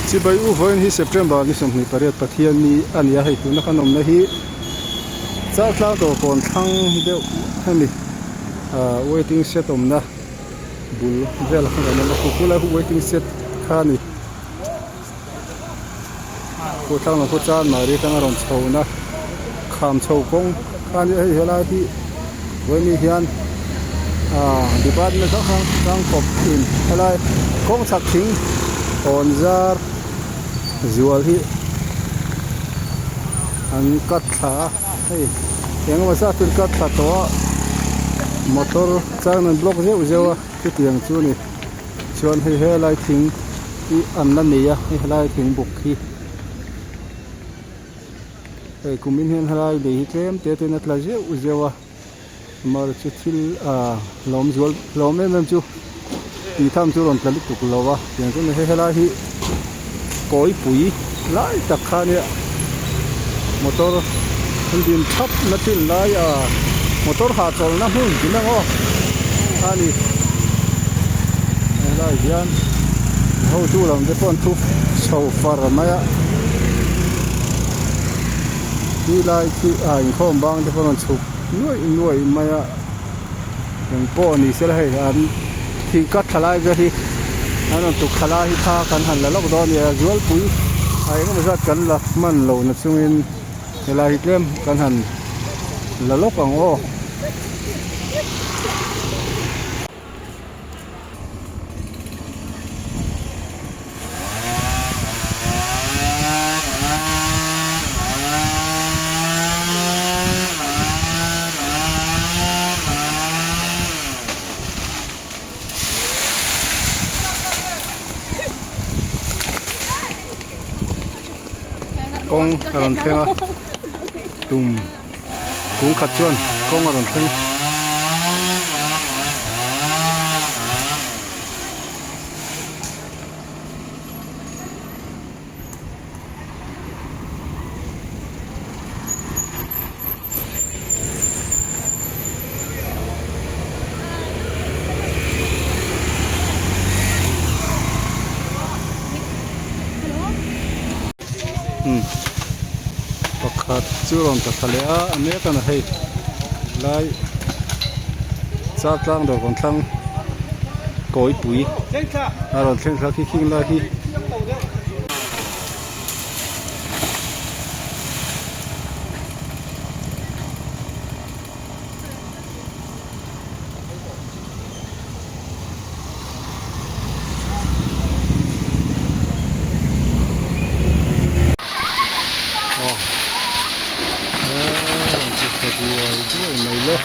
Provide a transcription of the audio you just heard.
Chibai u vawiin hi September ni 28 Pathian ni a ni a, hei tuna kan awmna hi Chaltlang dawr kawn thlang deuh hemi ah waiting shed awmna bul vel kha kan awm a, khu lai khu waiting shed kha a ni. Khu thlang lam khu chan mari atanga rawn chho na kham chho kawng kha a ni a, hei helai hi vawiin hian ah department hrang hrang hrang kawp in helai kawng chhak thing awn zar zual hi an cut thla a hei eng emaw zat chu an cut thla tawh a motor chuan an block zeuh zeuh a chutiang chu a ni. Chuan hei helai thing hi an la nei a hei helai thing buk hi hei kumin hian helai lei hi tlem te ten a tla zeuh zeuh a amaherawhchu chu thil ah hlawm zual hlawm em em chu tih tham chu rawn tla lutuk lo a tiang chuan hei helai hi kawipui lai tak kha ania motor an din thap na chin lai ah motor hahchawlhna hmun tih na ang aw a ni helai hian hotu lam te pawh an thu chho far mai a ti lai khi ah inkhawm bang te pawh an rawn chhuk nuaih nuaih mai a. Engpawh ni sela hei an thing cut thla lai vel hi an rawn tuk thla lai hi kha kan han la lawk dawn a ni a zualpui a engemaw zat kan la hman lo na chungin helai hi tlem kan han la lawk ang aw. Kawng a rawn thleng a tum kung khat chuan kawng a rawn thleng. Pakhat chu rawn ta thla leh a a mek a ni hei lai Chaltlang dawr kawn thlang kawipui a rawn thleng thla khi khing lai hi. Aw rawn ti tha duai duai mai le.